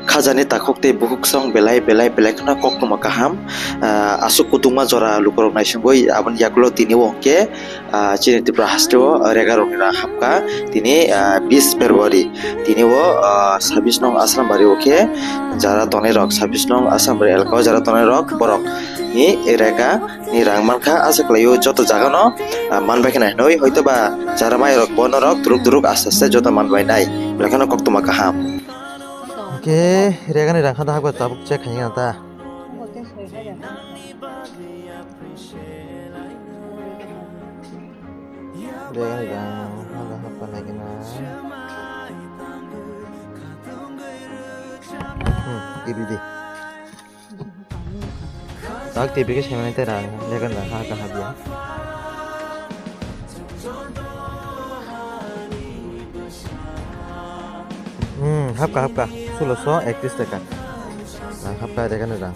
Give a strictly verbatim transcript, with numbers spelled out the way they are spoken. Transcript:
Khajani takhuk tei bukhuksong belai belai belai kheno koktwma kaham. Ah, aswk kutungma jora lukurok naisingwi aboni yagulo tini o hwnkhe, ah, chini Tripura hasteo rega rokni rang hapkha tini, ah, bis February. Tini o, ah, sabis nong Asrambari o khe jara tongnai rok, sabis nong Asrambari elaka o jara tongnai rok borok ni rega ni rang mankha, asa khlaio joto jaga no, ah, manbai khna hinwi hoito ba jara mai rok bono rok duruk duruk aste aste joto manbai nai, belai kheno koktwma kaham. Hwnkhe rega ni rang kha da hapkha tabuk check khaina ta. Rega ni rang kha da hapkha nai khe na. Hmm, ibidi. Tak tei bikhe saimanai tei rang legan rang ha kaham ya. Hmm, hapkha hapkha. Sulosho ektis taka. Rang hapkha legan rang.